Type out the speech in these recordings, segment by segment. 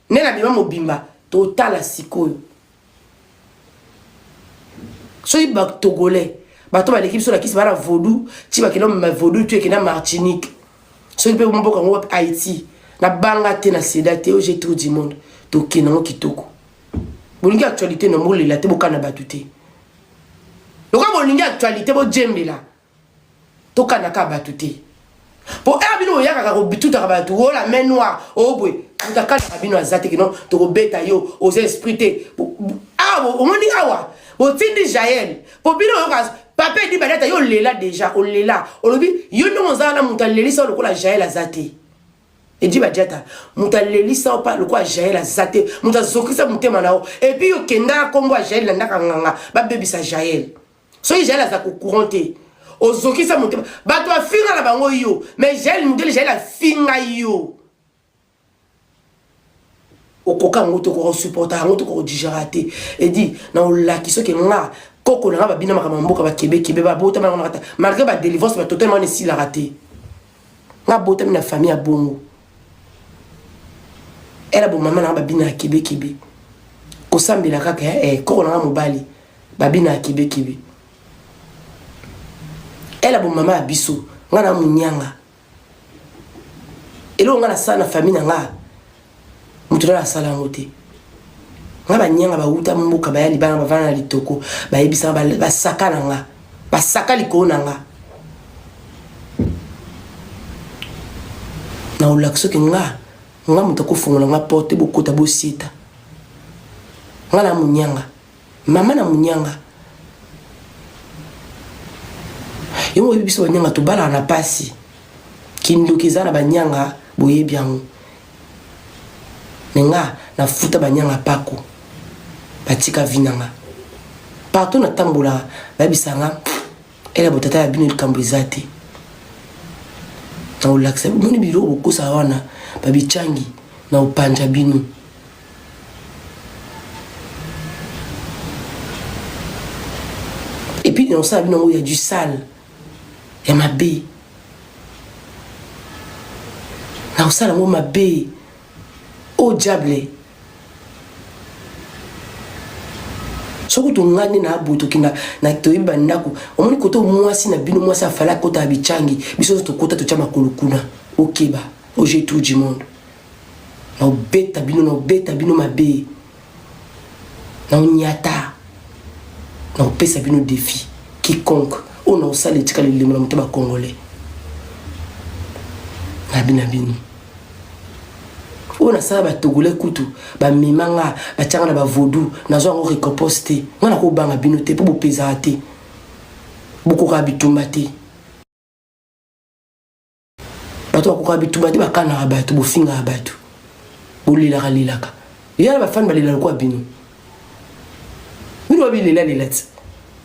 Nde na bima mobimba totala sikoyo. Soki ba togolais bato baleki biso na kisi bana vaudou ti bakenda ma vaudou tu ekenda Martinique. Soki pe mboka ngo Haïti. Na banga te na seda te oje tour du monde. Tokenda ngo kitoko. Bolingi actualité na molela te bokana bato te. Lokola bolingi actualité bojembela. Tokanaka bato te. Po heure bino boyakaka kobitutaka bato ola main noire obwe moto akanaka bino aza te kino tokobeta yo oza esprit te awa omoni awa botindi jael po bino oyoka papa edi badiata yo olela deja olela olobi yo ndenge oza wana moto alelisa yo lokola jael aza te edi badiata moto alelisa yo pa lokola jael aza te moto azokisa motema na yo epuis yo okendaka nkombo ya jael na ndaka nganga babebisa jael soki jael aza ko courant te ozokisa motema bato bafinga na bango yo mais jael modele jael afinga yo okoka yango te okoka supporta yango te okoka digera te edi na olaki soki nga koko na nga babina makambo ya mboka bakebekebe babotama yango nakata malgré badelivrance batotelema wana esilaka te nga botami na famille ya bongo ela bomama na nga babina ya kebekebe kosambela kaka eh, koko na nga mobali babina ya kebekebe ela bomama ya biso nga na munyanga eloko nga nasala na famille na nga moto nano asala yango te nga banyanga bawuta mboka baya libanga bavanda na litoko bayebisaka basaka na nga basaka likolo na nga na olakisa soki nga nga moto akofongola nga porte bokota bosieta nga na munyanga mama na munyanga yo oyebi biso banyanga tobalaka na pasi kindoki eza na banyanga boyebi yango me nga nafuta banyanga pako batika vi na nga partout natambolaka bayebisa nga ela botata ya bino likambo eza te na olakisa moni biloko bokosaka wana babichangi na opanja bino et puis osala bino yango ya du sale ya mabe na kosala yango mabe o diable soki tongani na boye tokenda na toyebi bandako omoni koto mwasi na bino mwasi afali akota ya bichangi biso nyonso tokota totya makolo kuna okeba oje tour du monde na obeta bino na obeta bino mabe na onyata na kopesa bino défi quiconque oyo na osala etikala elembo na moto ba congolais na bina bino oyo nasala batogolais kutu bamema nga batianga na bavodu nazwa yango récompense te nga nakobanga bino te mpo bopezaka te bokokaka bitumba te bato bakokaka bitumba te bakanaka bato bofingaka bato bolelaka lelaka ya na bafani balela lokola bino bino babilelalela ti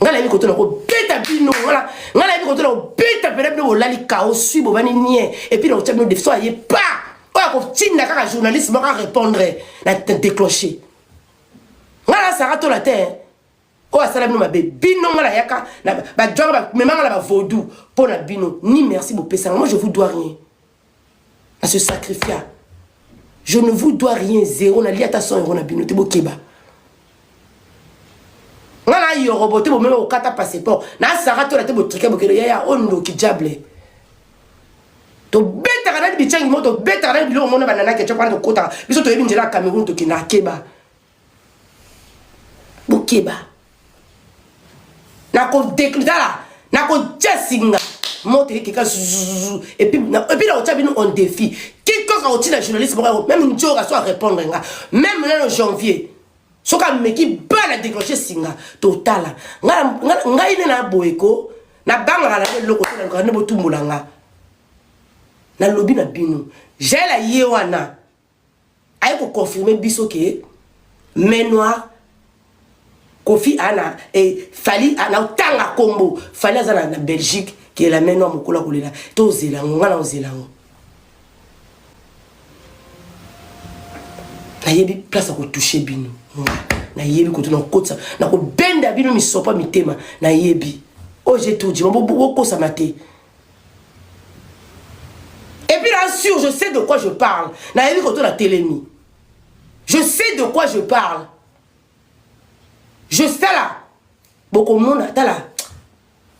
ngai nayebi koto nakobeta bino ngai nayebi koto nakobeta mpena bino bolali kao sui bobani nie epuis nakotya bino defi so aye pa oyo akotinda kaka journaliste moko arépondre na déclenche ngai nasaka tola te oyo asala bino mabe bino nga nayaka bajwanga bamemanga na bavaudou mpo na bino ni merci bopesanga moi je vous dois rien na se sacrifia je ne vous dois rien zéro nalia ata 100 euro na bino te bokeba nga na yorobo te bomema kokata passeport nasaka tola te botrike bokelo yaya oyo ndoki diable tobetaka nani bichangi moko tobetaka nani biloko mona banana ketchup wana tokotaka biso toyebi nzela ya cameroun tokendaka keba bokeba nakodekla nakotia singa moto ekeka zuzuzu epuis nakotia bino en défi quiconque akotina journaliste moko meme njoka so arépondre nga meme nano janvier soki ameki bala déclenche singa totala ngai nde na boye ko nabangaka na eloko te nalukaka nde botumbola nga nalobi na bino jael aye wana aye ko confirmer biso ke main noire Kofi ana e Fally ana otanga kombo Fally aza na, na Belgique ke la main noire mokolo akolela tozela yango nga na ozela yango nayebi place ya kotouche bino nga nayebi koto nakotisa nakobenda bino misopa mitema nayebi oyo je tout dit bokosama te Et puis là, sûr, je sais de quoi je parle. Nayebi koto na telemi. Je sais de quoi je parle. Je tala bokomona tala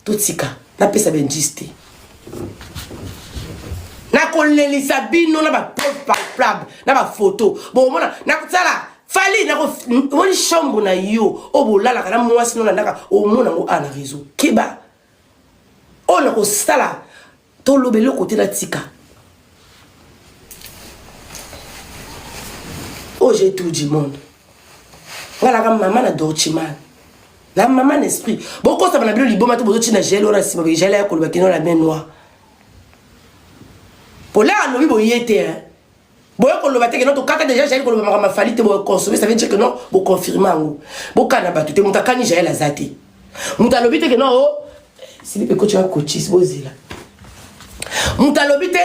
totika napesa benjis te nakolelisa bino na bapreuve palpable na bafoto bokomona nakosala fali omoni chambre na yo oyo bolalaka na mwasi nolandaka omona yango a na réseau keba oyo nakosala toloba eloko te natika oyo j'ai tout du monde nga naka mama na dorchiman na mama na esprit bokosama na bino liboma te bozotina gel wana nsima gel ya koloba kino la main noire pola alobi boye te boye koloba te ke non tokata déjà jael koloba makambo afali te boye consommer ça veut dire que non boconfirme yango bokana bato te moto akani jael aza te moto alobi te ke non o oh, silipe ekoti ya coachis bozela moto alobi te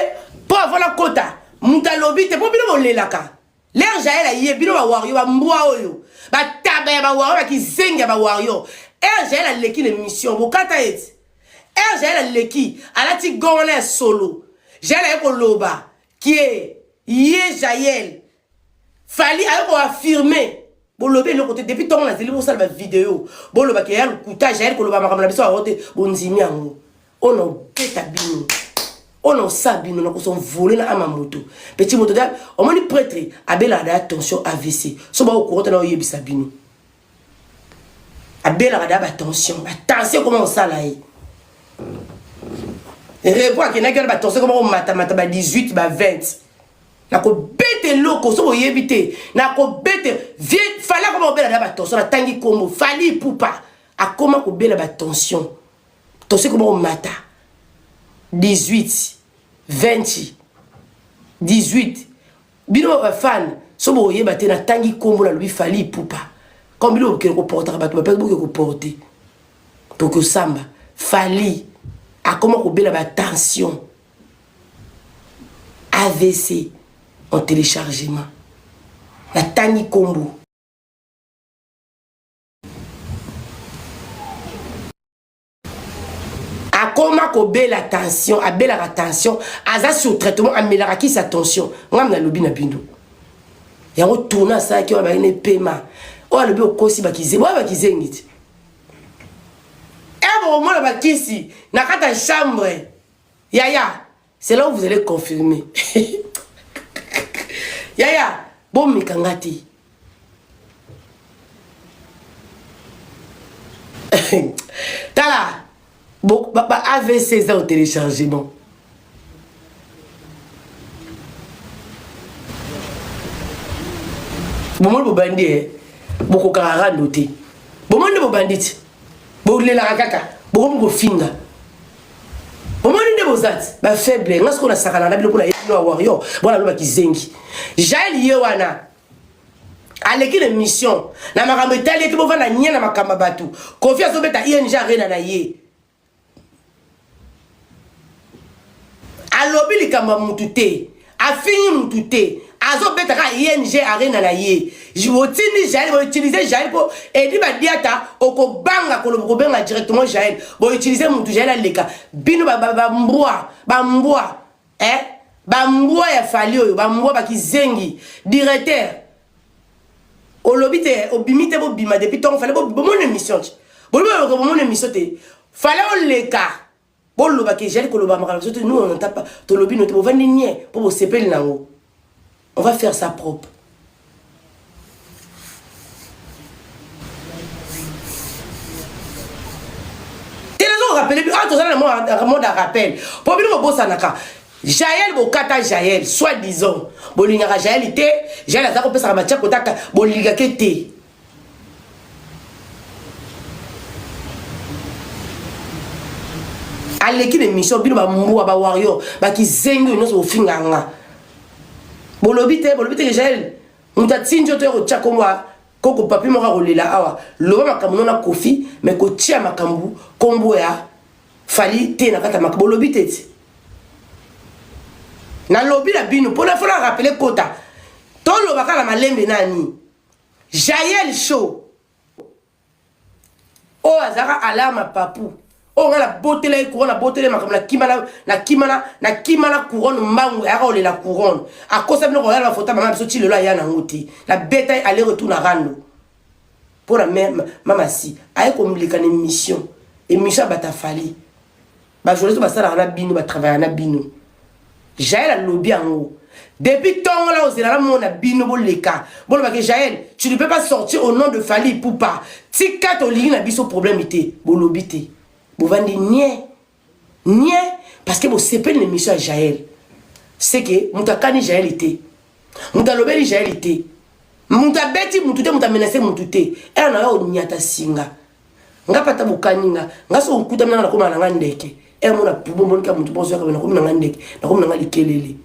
mpo avant nakota moto alobi te mpo bino bolelaka lere jael aye bino bawario bambwa oyo bataba ya bawario bakizengi ya bawario ere jael aleki na émission bokata ete ere jael aleki alati gon wana ya solo jael aye koloba Kiee ye jael fally aye ko affirmer bolobi eloko te depuis ntongo nazeli bosala ba video boloba ke ya lokuta jael koloba makambo na biso yango te bondimi yango oyo na obeta bino oyo na osa bino na kosonvole na ama moto petit moto da omoni pretre abelaka da tension avc so baokokota na oyebisa bino abelaka da batension batension ekoma kosala ye repo akendaki wana batension ekoma komatamata ba 18 ba 20 nakobeta eloko soki oyebi te nakobeta vie fali akoma kobela da batension natangi nkombo fali ipupa akoma kobela batension tension ekoma komata 18 20 18 Bino ba fan so bokoyeba te natangi kombo nalobi Fally Ipupa comme bino bokende koportaka bato bapesi boke koporte tokosamba Fally akoma kobela ba tension AVC en téléchargement natangi kombo akoma kobela tension abelaka tension aza sur traitement amelaka kisi ya tension ngam nalobi na bino yango tourne asalaki wana bayini epema oyo alobi okosi bakizengi oyo bakizengi ti e bokomona bakisi na kati ya chambre yaya c'est là où vous allez confirmer yaya bomeka nga te tala ba, ba avc eza au téléchargement bomoni bobandi e bokokaka rando te bomoni nde bobandi ti bolelaka kaka bokomi kofinga omoni nde boza ti bafaible nga sikoyo nasakana na bino mpona ye bino ya warrior bona loba kizengi jael ye wana aleki na émission na makambo etali ete bovanda nye na makambo ya bato kofi azobeta ing arena na ye alobi likambo ya mutu te afingi mutu te azobeta kaka ing arena na ye otindi jael boutilize jael mpo edi badiata okobanga koloba kobenga directement jael boutilize mutu jael aleka bino bambwa bambwa eh? bambwa ya fali oyo bambwa bakizengi directeur olobi te obimi te bobima depuis ntongo fale bomona émission te bolobi oloka bomona émission te fale oleka boloba ke jali koloba makambo biso te nous on n'entend pas tolobi no te bovandi nie mpo bosepeli nango on va faire ça propre te nazo rappele bino ah tozala na mode ya rappel mpo bino bobosanaka jael bokata jael soit disant bolingaka jael te jael aza kopesaka matia kotaka bolingake te aleki na émission bino bambwa bawario bakizengi oyo nyonso bofinga nga bolobi te bolobi te ke jael moto atindi yo to ya kotya kombo koko papi moko akolela awa loba makambo no na kofi me kotia makambo kombo ya fali te na kati ya makambo bolobi te ti nalobi na bino mpona fona rapele kota toloba kaka na malembe nani jael show oyo azalaka alarme papu Oyo nga nabotela ye couronne, nabotela ye makambo, nakima na nakima na nakima na couronne mbangu, ayaka kolela couronne. Akosa bino koya na bafoto ya mama biso ti lelo aya nango te. Nabeta ye aller retour na rando. Mpo na mama si aye komleka na émission. Émission ya Batafali. Ba journaliste basalaka na bino, ba travaillaka na bino. Jael alobi yango. Depuis tongo la ozela na mona bino boleka. Boloba ke Jael, tu ne peux pas sortir au nom de Fally Ipupa. Tika tolingi na biso problème te. Bolobi te. Bovandi nie. Nie parce que bosepeli na émission ya Jael. C'est que moto akani Jael te. Moto alobeli Jael te. Moto abeti moto te, moto amenace moto te. Ere na yo onyata singa. Nga pata bokani nga. Nga so okutami nanga nakoma na nga ndeke. Ere mona pubo mboni ka moto bozo yaka nakomi na nga ndeke. Nakomi na nga likelele.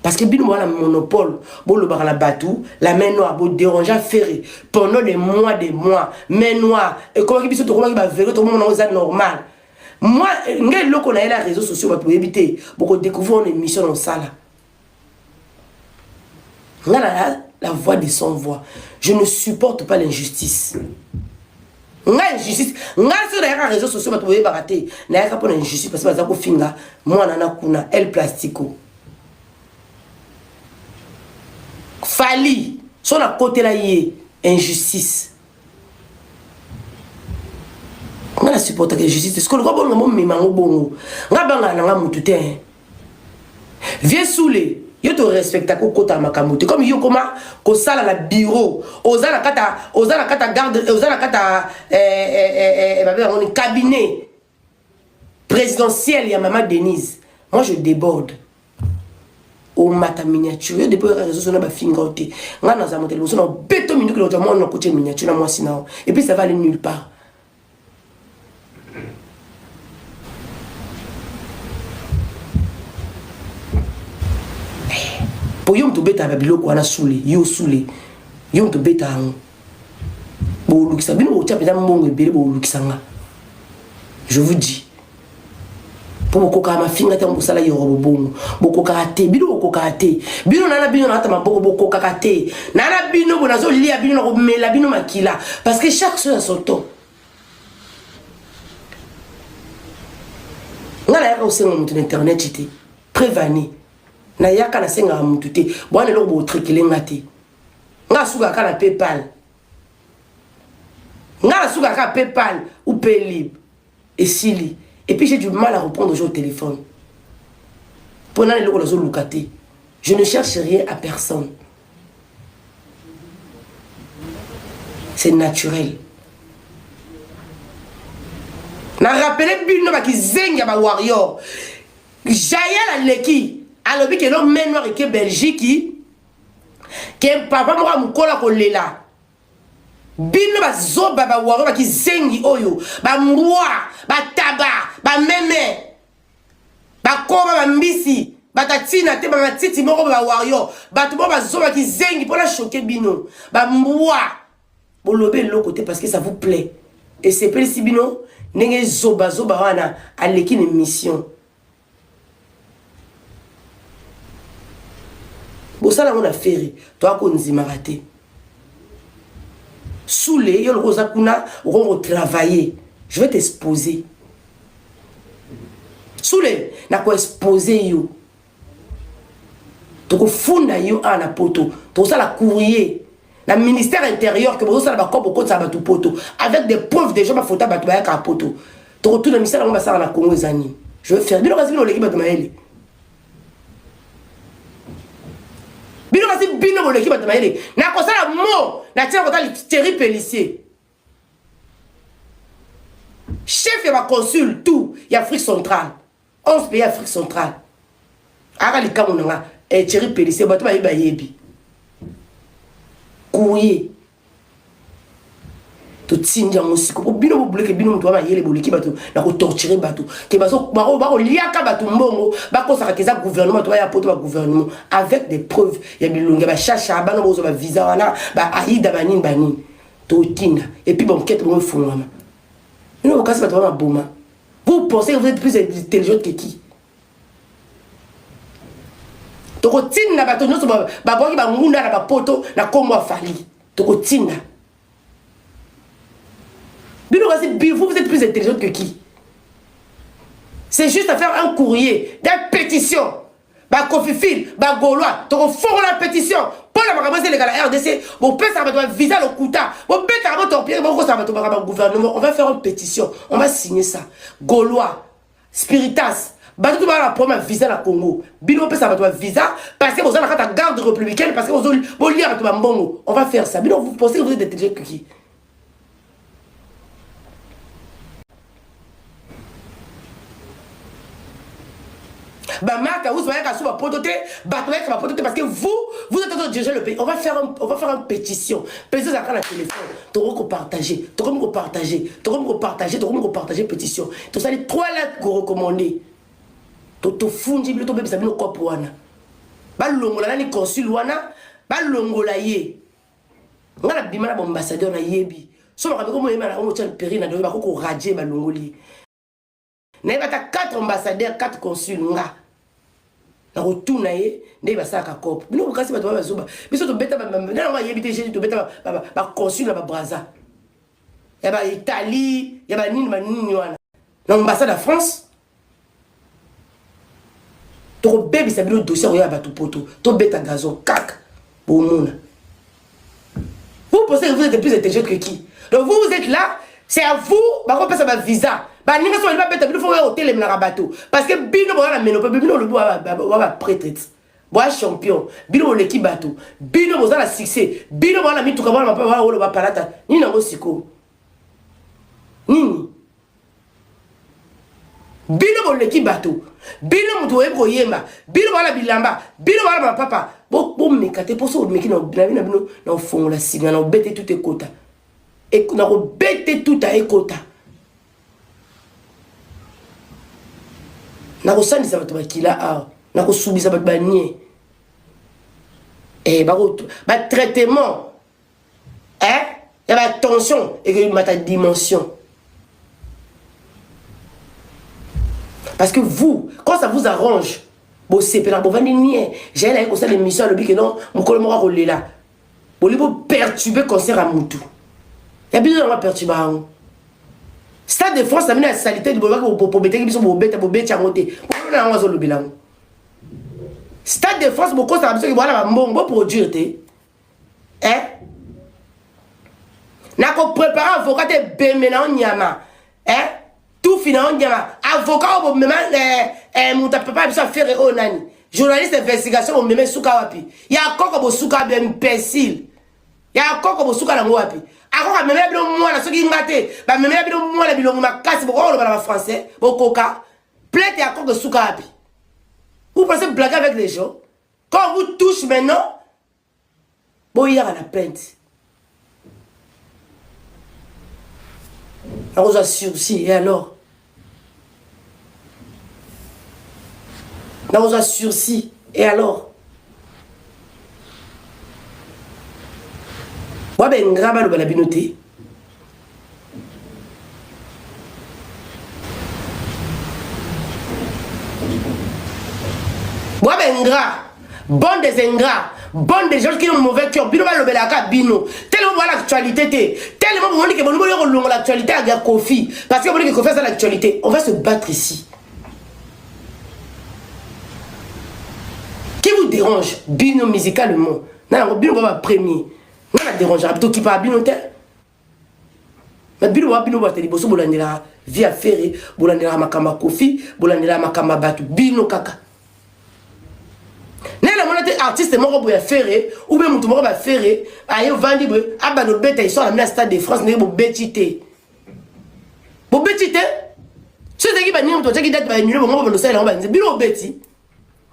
Parce que bino wana monopole, bolobaka na batu, la main noire, bo déranger Ferre pendant des mois des mois, main noire, et comment biso tokomaki ba vérité tokomona ngo eza normal. Moi, ngai eloko na ye na réseaux sociaux bato boyebi te, boko découvrir une émission na osala. Nga na la voix de sans voix. Je ne supporte pas l'injustice. Nga injustice, nga soki nayaka réseaux sociaux bato boyebaka te, nayaka mpo na injustice parce que baza kofinga mwana na kuna El Plastico. Fally, so nakotela ye injustice. Nga na supportaka injustice, sikoyo lokola bolinga bomema yango bongo. Nga bangaka na nga mutu te. Vieux Soule, yo to respecta ko kota makambo te. Comme yo koma ko sala na bureau, oza na kata, oza na kata garde, oza na kata eh eh eh eh ba benga ngo cabinet présidentiel ya maman Denise. Moi je déborde. Omata miniature yo depuis réseau sociaux na ba finga te. Nga naza moto liboso na beto minduki na mwana na kotie miniature na mwasi na et puis ça va aller nulle part. Po yo moto obetaka ba biloko wana sule yo sule yo moto obetaka yango bolukisa bino bokotia mpenza mbongo ebele bolukisa nga je vous dis po bokokaka mafinga te bosala yorobo bongo bokokaka te bino bokokaka te bino nana bino nata maboko bokokaka te nana bino bo nazolia bino nakomela bino makila parce que chaque chose a son temps nga nayaka kosenga moto na internet te prevani nayaka nasengaka moto te bwana eloko botrekele nga te nga asukaka na paypal nga nasukaka paypal ou paylib esili et puis j'ai du mal à reprendre au téléphone mpo nana eloko nazoluka te je ne cherche rien à personne c'est naturel na rappele bino bakizengi ya bawarrior jael aleki alobi ke no main noire eke belgique ke papa moko ya mokolo akolela Bino ba zoba ba warrior ba kizengi oyo ba mbwa ba taba ba meme ba koba ba mbisi bata tina te ba matiti moko ba warrior bato moko ba zoba kizengi pona choquer bino ba mbwa bolobi eloko te parce que ça vous plaît esepelisi bino ndenge zoba zoba wana aleki na émission bosala yango na ferre toya kondimaka te sule yo lokola oza kuna okoki kotravailler je vais t'exposer sule nakoexpose yo tokofunda yo awa na poto tokosala courrier na ministère intérieur ke bozosala bakope okotisa bato poto avec des preuves déjà bafota bato bayaka poto tokotuna misala yango basala na congo eza nini je vais faire bino kasi bino oleki bato mayele bino kasi bino boleki bato mayele nakosala mo natina kotala thierry pelicier chef ya baconsul tout ya afrique centrale 11 pays afrique centrale aka likambo na nga eh, thierry pelicier bato bayebi bayebi courrier totindi yango siko po bino bobuleke bino moto wa mayele boleki bato na kotorture bato ke bakoliaka bato mbongo bakosaka ke eza gouvernement bato baya poto ba gouvernement avec des preuves ya bilongi ya bashasha bana bozwa bavisa wana baaida banini banini totinda epuis bankete bongo efungwama bino bokasi bato ba maboma vous pensez que vous êtes plus intelligent que qui tokotinda bato nyonso babwaki bangunda na bapoto na nkombo ya fali tokotinda. Bino kasi vous, vous êtes plus intelligent que qui? C'est juste à faire un courrier, des pétitions. Ba Kofifil, ba Gaulois, tokofongola pétition mpo na makambo ezeleka na RDC, bopesaka bato ba visa lokuta, bobetaka botorpille, bokosaka bato makambo ya gouvernement. On va faire une pétition, on va signer ça. Gaulois, Spiritas, bato to baa na problème ya visa na Congo, bino bopesaka bato ba visa parce que boza na kati ya garde républicaine, parce que bolia bato bambongo. On va faire ça. Bino, vous pensez que vous êtes intelligent que qui? Bamarque House bayaka so bapoto te, bato bayaka bapoto te, parce que vous, vous êtes en train de diriger le pays. On va faire une pétition. Pétition ezalaka na téléphone, tokoki kopartage, tokomi kopartage, tokomi kopartage, tokomi kopartage pétition. Tosali trois lettres korecommande, tofundi bino, tobebisa bino kope wana, balongola nani consul wana, balongola ye. Nga na bima na baambassadeur, nayebi so makambo ekomoyeba na otya peri na donge, bakoki koradie, balongoli ye. Nayebi ata 4 ambassadeur, 4 consul. Nga nakotuna ye nde basalaka cope. Bino bokasi bato ba bazoba. Biso tobeta nango ayebi te. Jésus, tobeta baconsul na babraza ya baitalie, ya banini banini wana na ambassade ya France. Tokobebisa bino dossier koya bato poto, tobeta gazon kaka bomona. Vous pensez que vous êtes plus intelligent que qui? Donc vous, vous êtes là, c'est à vous bakopesa bavisa. Baninga so balingi babeta bino, fo oya otelemelaka bato, parce que bino boza na menope. Bino olobi wa baprêtre, boya champion, bino boleki bato, bino boza na succès, bino boza na mituka, boza na mapa, oyo bapalata nini yango sikoyo nini. Bino boleki bato, bino moto oyebi koyemba, bino bala bilamba, bino bala mapapa. Bomeka te, mposo omeki na bino bino na ofongola singa na obete tuta ekota, na kobete tuta ekota, na kosandisa bato bakila awa, na kosubisa bato banie eh, batraitement eh, ya batension ekemata dimension. Parce que vous, quand ça vous arrange, bosepelaka, bovandi nie. Jael aye kosala émission, alobi ke non, mokolo moko akolela. Bolingi boperturbe concert ya mutu ya bino, yango aperturbe yango. Stade de France na bino ya salite, bolobaki bobetaki biso, bobeta, bobeti yango te. Bolona yango, azolobela yango. Stade de France, bokosaka biso ke bwana bambongo, boproduire te eh? Nakoprépare avocat te, ebembe na yo nyama eh? Tufi na yo nyama. Avocat oyo bomema eh, eh, moto ya papa ya biso afere oyo nani, journaliste investigation, bomema esuka wapi? Ya koko bosuka be imbécile ya koko bosuka nango wapi? Akoka amemela bino mwana, soki nga te bamemela bino mwana bilongo makasi, bokoka koloba na bafrançais, bokoka plainte ya koko esuka wapi? Vous pensez blaguer avec les gens? Quand on vous touche maintenant, boyaka na plainte, nakozwa sursis. Et alors nakozwa sursis, et alors wabenga baloba na bino te. Boa ba ingrat, bande des ingrats, bande des gens qui ont mauvais cœur. Bino balobelaka bino tellement boa l'actualité te, tellement bomoni ke bolingi boya kolongola l'actualité ya Kofi, parce que bomoni ke Kofi aza l'actualité. On va se battre ici. Qui vous dérange bino musicalement na yango? Bino boa ba premier nga na dérangeaka, tokipaka bino te. Na bino ba bino bato liboso bolandelaka vie ya Ferre, bolandelaka makambo ya Kofi, bolandelaka makambo ya bato, bino kaka naye namona te. Artiste moko boye ya Ferre ou bien moto moko ba Ferre aye ovandi boye, abanda obeta histoire na bino ya Stade de France ndenge bobeti te, bobeti te. So ezalaki baninga moto batiaki date, baannule bongo, babanda osalela yango banze. Bino bobeti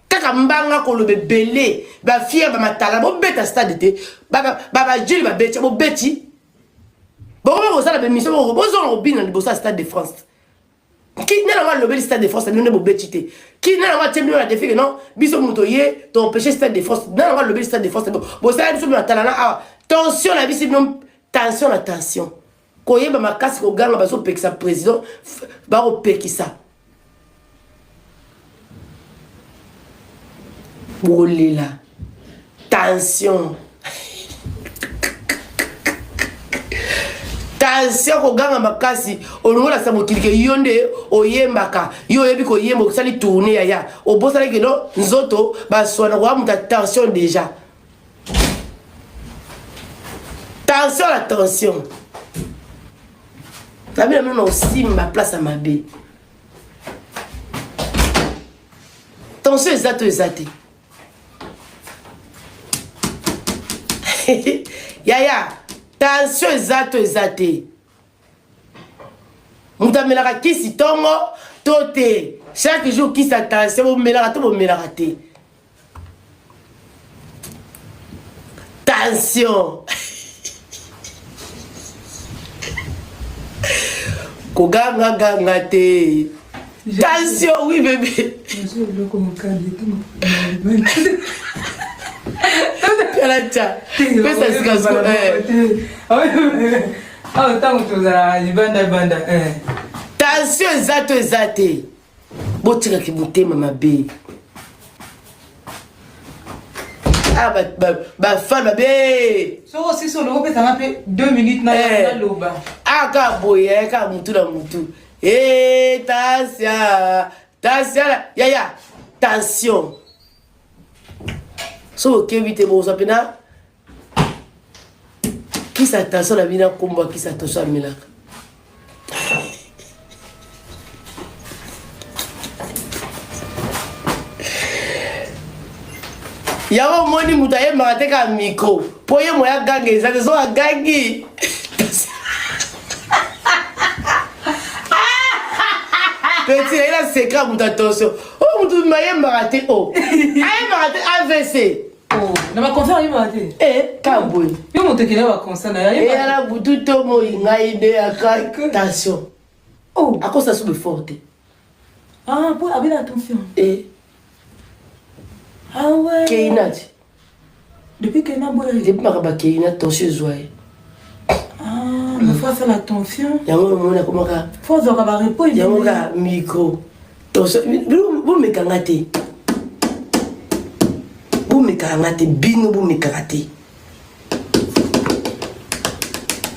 kaka mbanga koloba ebele, bafiere bamatala, bobeta stade te, bajule babeti, bobeti bokoma kosala bemission, bozonga kobina liboso ya Stade de France. Ki nde nango alobeli Stade de France bino nde bobeti te? Ki nde nango atie bino na défi ke non, biso moto ye toempêche Stade de France? Nde nango alobeli Stade de France, bosala biso bino matala na awa. Tension na bisi bino, tension na tension, koyeba makasi, koganga, bazopekisa président, bakopekisa, bokolela. Tension, Tension koganga makasi olingi olakisa mokili ke yo nde oyembaka yo oyebi koyemba osali tourne yaya obosani ke no nzoto baswana koya moto ya tension déjà tension la tension na bino bino na osimba place ya mabe tension eza to eza te yaya tension eza to eza te moto amelaka kisi ntongo to te chaque jour kisi ya tension bomelaka to bomelaka te tension kogangaganga te tension oui bébé tala pesa sika awa ntango tozalaka libanda banda eh. tension eza to eza te botikaki motema mabe ah bafan babe soki osisi olobi opesanga mpe 2 minutes naloba eh. ah kaka boye eh, kaka mutu na mutu e tasia tasia yaya tension soki okebi te bokozwa mpena kisa tension na bino akombo kisa tension amelaka yango omoni moto ayembaka te kaka micro mpo ye moya ganga eza te so agangi petit ayela secret ya moto attention oyo moto mayembaka te o ayembaka te avc Oh, na ba concert ayembaka te eh kaka boye yo moto ekenda ba concert na yo eyala butu to moi ngai nde aka tension oh akosa sube fort te ah po abela tension eh ah ouais keina ti depuis keina boye depuis makambo ya keina tension ezwa ye ah mais faut asala tension yango omoni akomaka faut azwaka ba repos yango kaka micro tension bomekanga te bomekaka nga te bino bomekaka te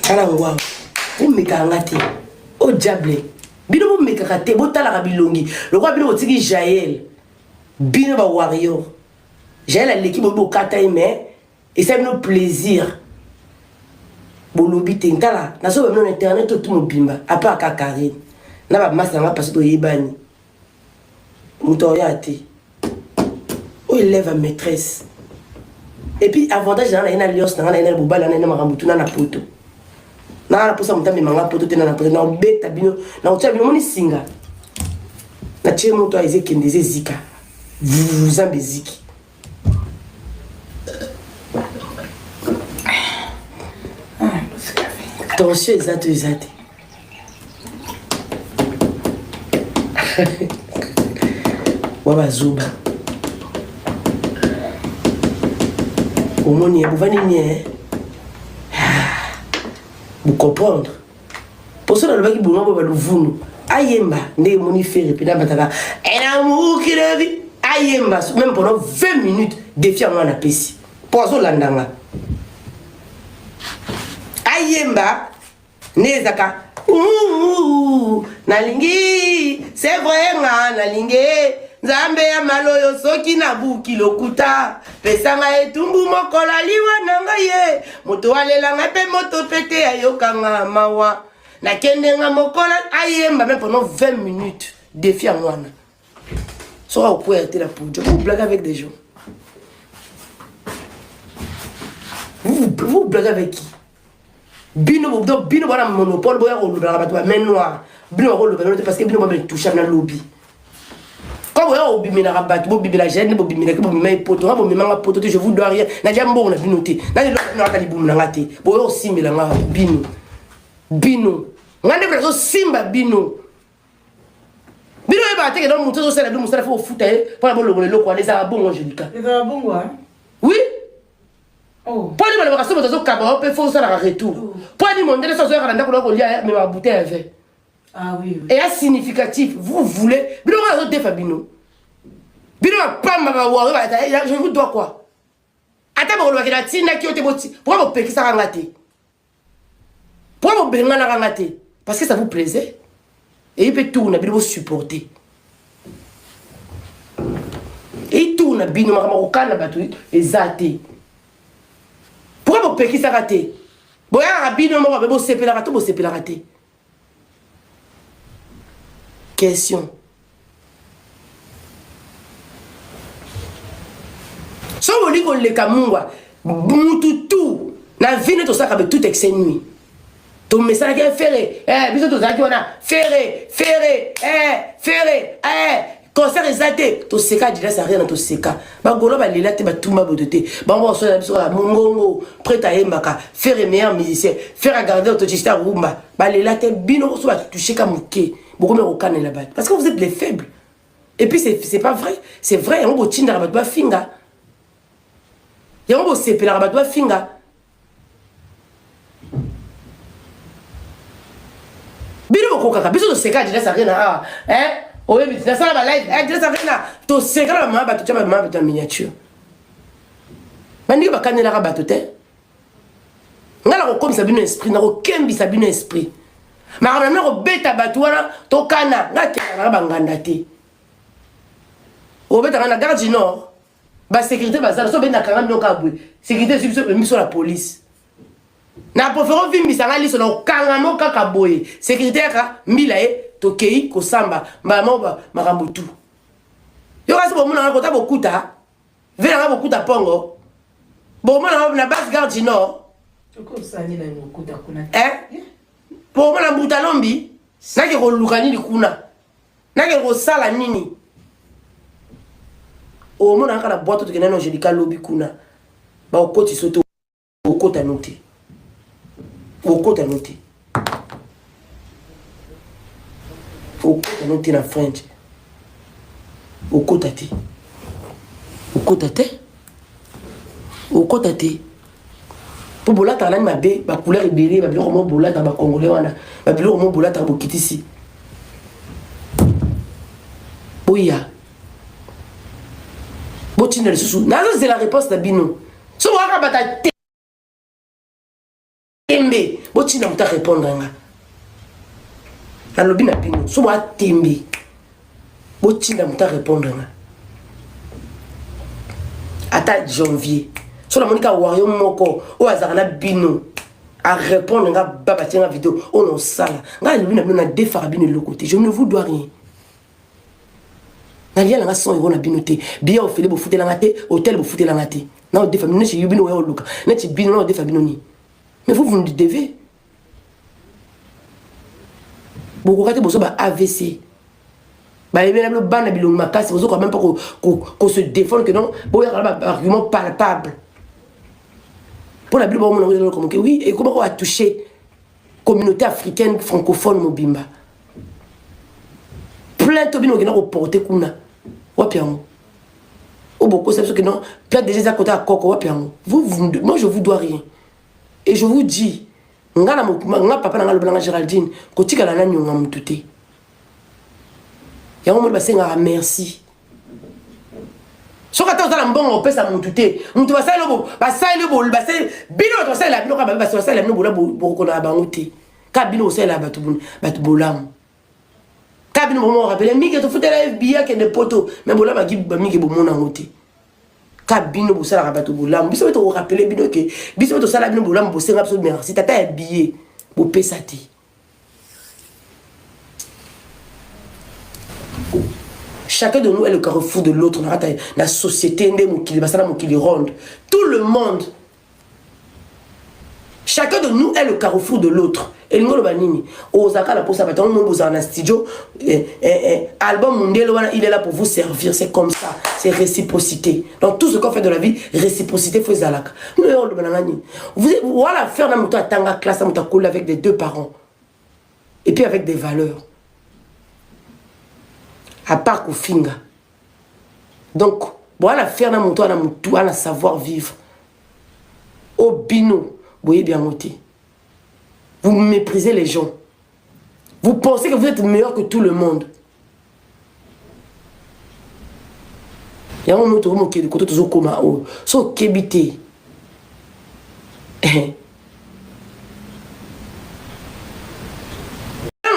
tala ngwa bomekaka nga te o diable bino bomekaka te botalaka bilongi lokola bino botiki jael bino ba warrior jael aleki bobi bokata ye mais esali bino plaisir bolobi te ntala nazoba bino na internet oyo tu mobimba apart ka karine na bamasi na nga pasi toyebani moto oya te oyo élève ya maîtresse et puis avantage na nga naye na alliance na nga naye na bobali na naye na makambo tuna na poto na na posa moto amema nga poto te na na poto na obeta bino na otia bino moni singa na tie moto eza ekende eza ezika nzambe eziki tension eza to eza te wa bazoba omoni ye bovandi nie bocomprendre poso nalobaki bongo boye baluvunu ayemba nde emoni fere mpe nabataka enamukirevi ayemba même pendant 20 minutes defi yango wana apesi mpo azolanda nga ayemba nde ezaka nalingi c'est vrai nga nalingi nzambe ya maloyo soki nabuki lokuta pesa ngai etumbu mokolo aliwa na ngai ye moto alela ngai mpe moto mpe te ayoka nga mawa nakende nga mokolo ayemba me pendant 20 minutes defi yango wana soki akokwea te na podio vous blague avec des gens vous, vous blague avec qui bino donc bino bana monopole boya kolobelaka bato ba main noire bino bakolobela te parce que bino ba intouchable na lobi comme oya kobimelaka bato bobimela jeune bobimelaki bobima ye poto nga bomemanga poto te je vous dois rien nalia mbongo na bino te nani eloko bino ata libumu na nga te boya kosimbela nga bino bino nga nde nazosimba bino bino oyebaka te kena moto azosala bino mosala fo kofuta ye mpona bolongola eloko wana ezalaka bongo angelika ezalaka bongo oui Oh. mpo nini balobaka so moto azokaba yo mpe fo osalaka retour mpo nini mondele so azoyaka na ndako na kolia amemaka bouteille ya vin ah, oui, oui. eya significatif vous voulez bino ngo azodefa bino bino bapamba bawario je vous dois quoi ata bakolobaki natindaki yo te boti pourquoi bopekisaka nga te Pourquoi bobenganaka nga te? Parce que ça vous plaisait. Eyi mpe tour na bino bosupporte. Eyi tour na bino makambo kokana bato eza te. Pourquoi bopekisaka te? Boyakaka bino moko be bosepelaka to bosepelaka te? Question. Soki bolingi koleka mungwa mutu tu na vie nde tosalaka be tout excès nuit tomesanaki eh, fere eh, biso tozalaki wana fere fere eh, fere eh, concert eza te toseka adidas arena toseka bagolo balela te batumba boto te bango basola biso kaka mongongo prete ayembaka fere meilleur musicien fere agarde autochista rumba balela te bino koso batouche ka moke bokomi kokanela bato parce que vous êtes les faibles et puis c'est pas vrai c'est vrai yango botindaka bato bafinga yango bosepelaka bato bafinga bino bokokaka biso toseka adidas arena awa eh? oyebi nasala ba live eh, adidas arena toseka na bamama bato tya bamama bato ya miniature bandenge bakanelaka bato te ngai nakokomisa bino esprit nakokembisa bino esprit makambo na bino kobeta bato wana tokana ngai akendaka nanga banganda te obeta ngai na gare du nord basécurité bazala so obeti nakanga bino kaka boye sécurité ezwi biso ememi biso na police na préfère ovimbisa ngai liso na okanga mo kaka boye sécurité yaka mbila ye tokei kosamba mbala moko makambo tu yo kasi bomonanga kota bokuta Ve na nga bokuta pongo. Bomona nga na base gare du Nord. Eh? Bomona mbuta lombi. Nake koluka nini kuna? Nake kosala nini? Omona kaka na boîte tokenda na Angelica lobi kuna. Bakokotisa te. Okota no te. Okota no te. Okota no te na French. Okota te. Okota te. Okota te. Po bolataka nani mabe ba couleur ebele ba biloko mo bolataka ba congolais wana ba biloko mo bolataka bokitisi. Boya. Botinda lisusu. Nazozela réponse na bino. So boyaka bata tembe botinda moto arépondre nga nalobi na bino so boya tembe botinda moto arépondre nga ata janvier so namoni ka wario moko oyo azalaka na bino arépondre nga ba batie nga video oyo naosala nga nalobi na bino nadefaka bino eloko te je ne vous dois rien nalia nanga 100 euro na bino te billet ofele bofutela nga te hotel bofutela nga te na odefa bino neti bino oya oluka neti bino na odefa bino nini mais vous vous nous devez bokoka te bozo ba avc bayebi na bino bana bilongi makasi bozokoka même pas ko se défendre que non boyaka na baargument palpable mpo na bino baomona ngo eloko moke oui ekoma ko atouche communauté africaine francophone mobimba plainte bino okenda koporte kuna wapi yango oyo bokosa biso ke non plainte déjà eza kota ya koko wapi yango vous, vous, moi je vous dois rien et je vous dis nga na nga papa na nga aloba na nga Géraldine kotikala na nyonga mutu te yango moni basengaka merci soki ata oza na mbongo opesa mutu te mutu basaleli basaleli basaleli bino bato basalela bino kaka babe basalela bino bola bokokonaka bango te kaka bino bosalela bato bato bolamu kaka bino bomo rappele mike tofutela ye biye akende poto me bolamu aki bamike bomona yango te kaka bino bosalaka bato bolamu biso mpe tokorapele bino ke biso mpe tosala bino bolamu bosenga biso merci tata ya biye bopesa te Chacun de nous est le carrefour de l'autre. La société, mokili ronde. Tout le monde. Chacun de nous est le carrefour de l'autre. elingi oloba nini ozalaka na posa bato yango moni bozala na studio eh, eh, eh, album mundele wana il est là pour vous servir c'est comme ça c'est réciprocité donc tout ce qu'on fait de la vie réciprocité fo ezalaka oyo oloba na nga nini voilà faire na moto atanga classe na moto akoli avec des deux parents et puis avec des valeurs à part kofinga donc boana faire na moto ana motu ana savoir vivre o bino boyebi yango te vous méprisez les gens vous pensez que vous êtes meilleur que tout le monde yango moto mokili koto tozokoma oyo so okebi te eh.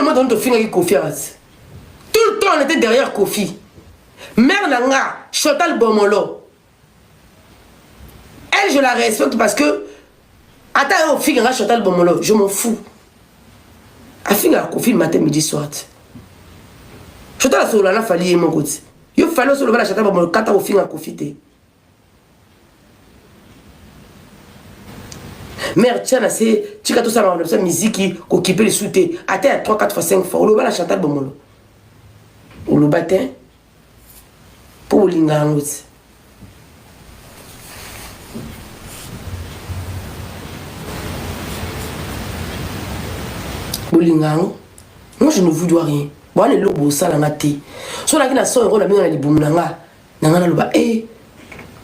moment donné tofingaki Koffi awa ti. Tout le temps on était derrière Koffi. Mère na nga Chantal Bomolo. Elle je la respecte parce que ata yo ofinga nga Chantal Bomolo, je m'en fous. Afingaka Koffi matin midi soir ti. Chantal asolola na Fally ye moko ti. Yo Fally osoloba na Chantal Bomolo kata ofinga Koffi te. Mère tia na se tika tosala makambo na biso ya miziki kokipe lisusu te ata ya 3 4 fois 5 fois oloba na Chantal Bomolo oloba te mpo olinga yango ti bolinga yango moi je ne vous dois rien wana eloko bosala nga te so naki na 100 euro na bino na libumu na nga na nga naloba e eh,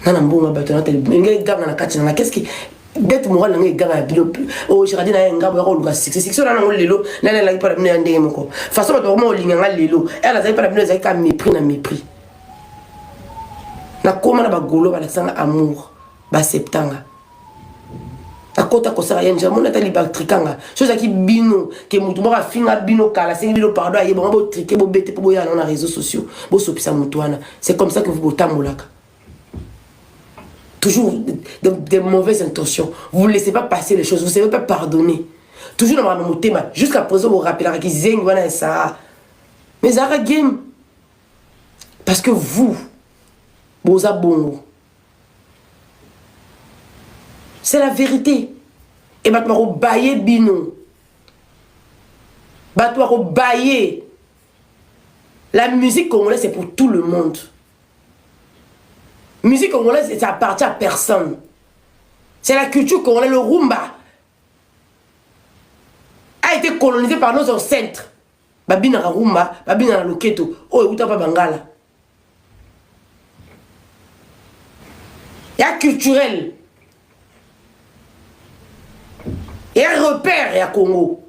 nga na mbongo ya bato nata libumu ngai eganga na kati na nga qu'est-ce qui dette morale na ngai eganga ya bino oyo oh, Gérardine aye ngambo ya koluka succès succès wana nango lelo nani alaki mpo na bino ya ndenge moko façon bato bakoma kolinga nga lelo ere nazali mpo na bino ezalaki ka mépris na mépris nakoma na bagolo balakisa nga amour baseptanga akota kosala ye nje amoni ata libatrikanga so ezalaki bino ke motu moko afinga bino kala asengi bino pardon aye bango botrike bobete mpo boya nango na réseaux sociaux bosopisa motu wana. C'est comme ça que vous botambolaka toujours de mauvaises intentions. Vous ne laissez pas passer les choses, vous ne savez pas pardonner toujours na makambo motema. Jusqu'à présent borapelaka kizengi wana ya Sara, mais ezalaka game parce que vous boza bongo. C'est la vérité. E bato bakobaye bino, bato bakobaye. La musique congolaise, c'est pour tout le monde. Musique congolaise, ça appartient à personne. C'est la culture congolaise. Le rumba a été colonisé par nos ancêtres. Babinaka rumba, babinaka loketo oyo euta mpa bangala ya culturel ya repère ya Congo.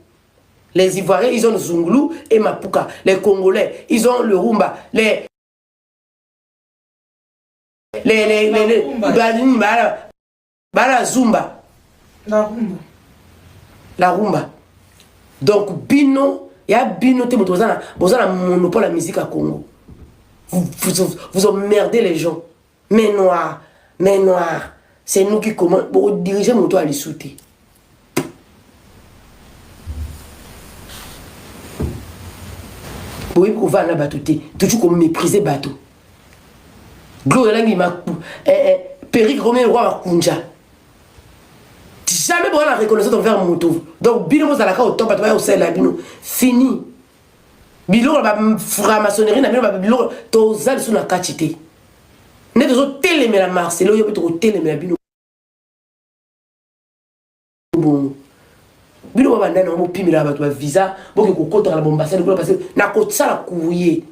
Les Ivoiriens, ils ont le Zungulu et Mapuka. Les Congolais, ils ont le rumba. Les bala, bala zumba. La rumba. La rumba. Donc bino ya bino te moto boza na monopole ya musique ya Congo. Vous, vous, vous emmerdez les gens. Mais noir, mais noir, c'est nous qui commande. Bodiriger moto ya lisu te. Boyebi kovanda na bato te, toujours komépriser bato. Gloire elangi eh, eh, perruque komi roi makunja. Jamais boza na reconnaissance envers moto. Donc bino bozalaka autant bato baya kosalela bino fini biloko na baframaçonnerie na bino, babiloko toza lisusu na kati te. Nde tozotelemela Marcelo, oyo mpe tokotelemela bino bongo. Bino babanda nango, bopimela bato bavisa, boke kokotaka na bombasade kuna parce nakosala courrier,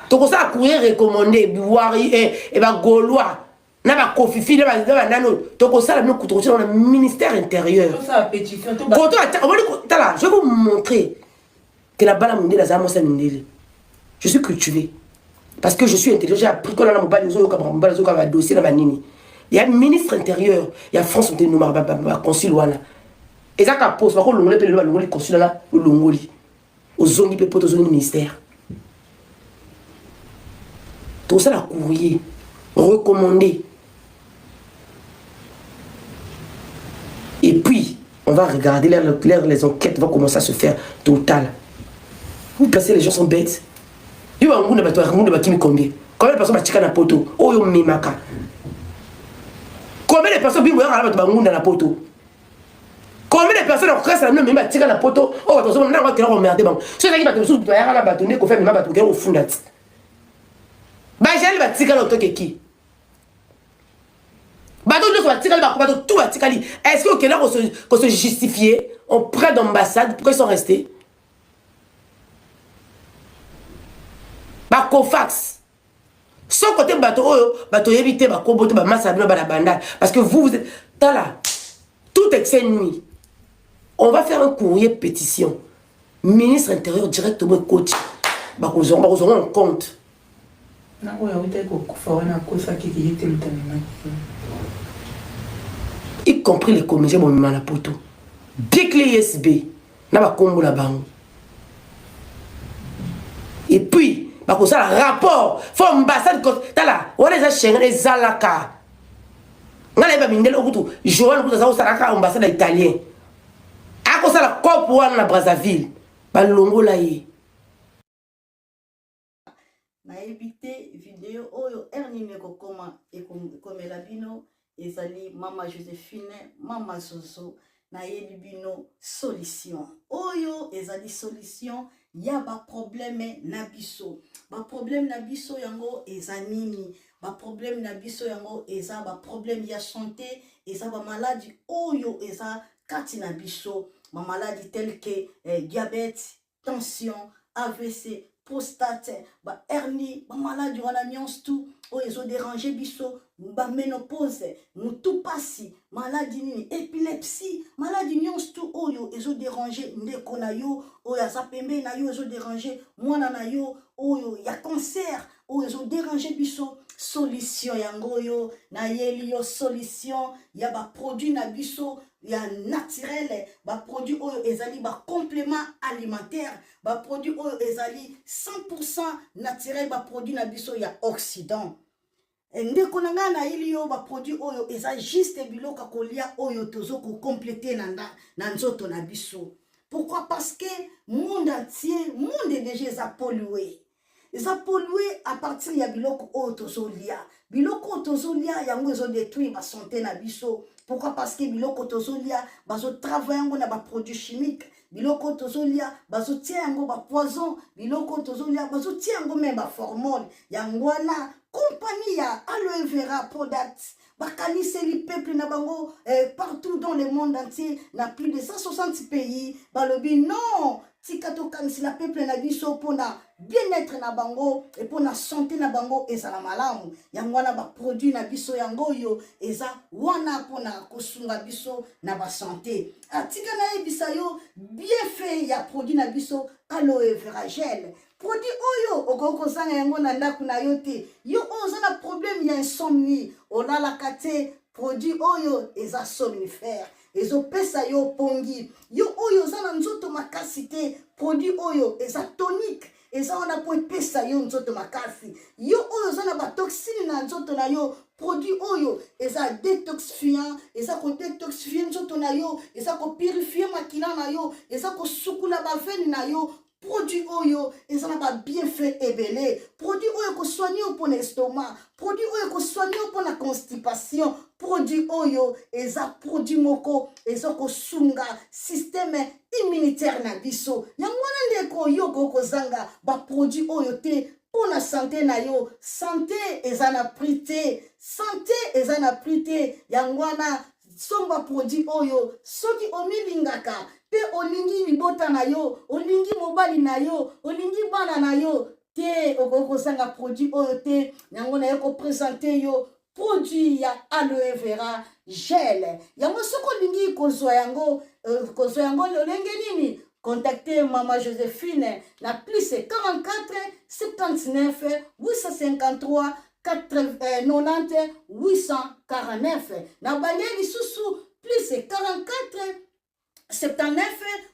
tokosala courrier recommandé biwari e bagaulois na bakofifi na banani oyo tokosala bino, tokosala na ministère intérieur. Koto omoni, tala, je vais vous montrer que na bala mondele, azala mwasi ya mindele. Je suis cultivé parce que je suis intelligent, j'ai appris kona na mobali ozoyoka mobali ozoyoka badossier na banini ya ministre intérieur ya France nte nomaka baconsul wana. Eza ka poste bakolongola mpe lelo balongoli consul wana, olongoli ozongi mpe po tozongi ministère. Tosala courrier recommandé et puis on va regarder l'air, les enquêtes vont commencer à se faire total. Vous pensez les gens sont bêtes? Yo bangunda, bato bangunda bakimi combien? Combien de personnes batika na poto oyo memaka? Combien de personnes bimbo yaka na bato bangunda na poto? Combien de personnes akokasa na bino memi batika na poto oyo bato bazomona nango akenda komerde bango? So ezalaki bato mosusu bayaka na bato nde kofi amema bato okenda kofunda ti bajali batikala otokeki bato nyonso batikali, bato tout batikali. Est ce que okenda kose justifier auprès d'ambassade pourquoi ils sont restés? Bacofax soko te, bato oyo bato oyebi te, bakombo te, bamasa na bino bana bandal, parce que vous, vous êtes, tala, tout excès nuit. On va faire un courrier pétition ministre intérieur directement, ekoti bakozonga en compte. Na oyo awutaki kokufa wana akosaki ye te moto amemaki. Y compris les comédiens bomema na poto, bien clé USB na bakombo na bango. Et puis bakosala rapport fo ambassade tala wana eza Schengen ezalaka ngai nayeba mindele okutu Joan kutu aza kosala kaka ambassade ya italien akosala cope wana na Brazzaville balongola ye. Nayebi te video oyo heure nini ekokoma ekomela bino. Ezali mama Josephine, mama Zozo. Nayebi bino solution oyo ezali solution ya baproblème na biso. Baproblème na biso yango eza nini? Baproblème na biso yango eza baproblème ya santé, eza bamaladi oyo eza kati na biso, bamaladi tel que diabète, tension, AVC, prostate, ba hernie, ba maladi wana nyonso tout oyo ezo déranger biso, ba ménopause, mutu pasi, maladi nini, épilepsie, maladi nyonso tout oyo ezo déranger ndeko na yo oyo aza pembeni na yo, ezo déranger mwana na yo oyo ya cancer oyo ezo déranger biso. Solution yango oyo nayeli yo, solution ya ba produit na biso ya naturel, ba produit oyo ezali ba complément alimentaire, ba produit oyo ezali 100% naturel, ba produit na biso ya Occident. Ndeko na ngai, nayeli yo ba produit oyo eza juste biloko ya kolia oyo tozo kocompléter na nzoto na biso. Pourquoi? Parce que monde entier, monde déjà eza pollué, eza pollué à partir ya biloko oyo tozolia. Biloko oyo tozolia yango ezodétruire basanté na biso. Pourquoi? Parce que biloko tozolia, bazotravaille yango na baproduit chimique. Biloko oyo tozolia, bazotia yango bapoison. Biloko oyo tozolia, bazotia yango même baformol. Yango wana compagnie ya Aloe Vera Product bakaniseli peuple na bango partout dans le monde entier, na plus de 160 pays. Balobi non, tika tokanisela peuple na biso mpona bien-être na bango e mpona santé na bango ezala malamu. Yango wana baproduit na biso yango oyo eza wana mpona kosunga biso na basanté. Atika nayebisa yo bienfait ya produit na biso Aloe Vera Gel. Produit oyo okoki kozanga yango na ndako na yo te. Yo oyo oza na problème ya insomnie, olalaka te, produit oyo eza somnifère, ezopesa yo pongi. Yo oyo oza na nzoto makasi te, produit oyo eza tonique, eza wana mpo epesa yo nzoto makasi. Yo oyo oza na batoxine na nzoto na yo, produit oyo eza détoxifiant, eza kodétoxifie nzoto na yo, eza kopurifie makila na yo, eza kosukula baveine na yo. Produit oyo eza na babienfait ebele. Produit oyo ekosoigne yo mpona estomac, produit oyo ekosoigne yo mpona constipation. Produit oyo eza produit moko eza kosunga système immunitaire na biso. Yango wana ndeko, yo okoki kozanga baproduit oyo te mpona santé na yo. Santé eza na prix te, santé eza na prix te. Yango wana somba produit oyo soki omilingaka mpe olingi libota na yo, olingi mobali na yo, olingi bana na yo te, okoki kozanga produit oyo te. Yango naye koprésenter yo produit ya Aloe Vera Gel. Yango soki olingi kozwa yango, kozwa yango lolenge nini? Contactez Mama Joséphine na plus 44 79 853 90 849. Na bande lisusu, plus 44 79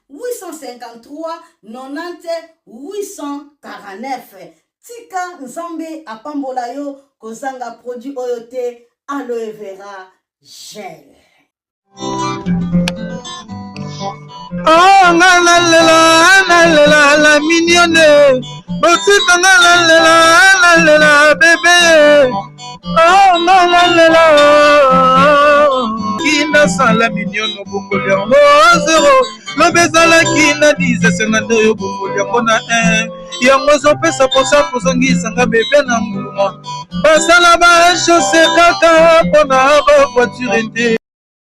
853 90 849. Tika Nzambe apambola yo. Kozanga produit oyo te, Aloe Vera Gel. Oh, nga nalela, nalela la mignonne, botika nga nalela, nalela bébé. Oh, nga nalela kinasala mignonne, obongoli yango zero. Lobi ezalaki na 10, esenga nde oyo obongoli yango na 1. Yango ezopesa mposa kozongisanga bébé na nguluma. Basala bachaussée kaka mpona bavoiture te.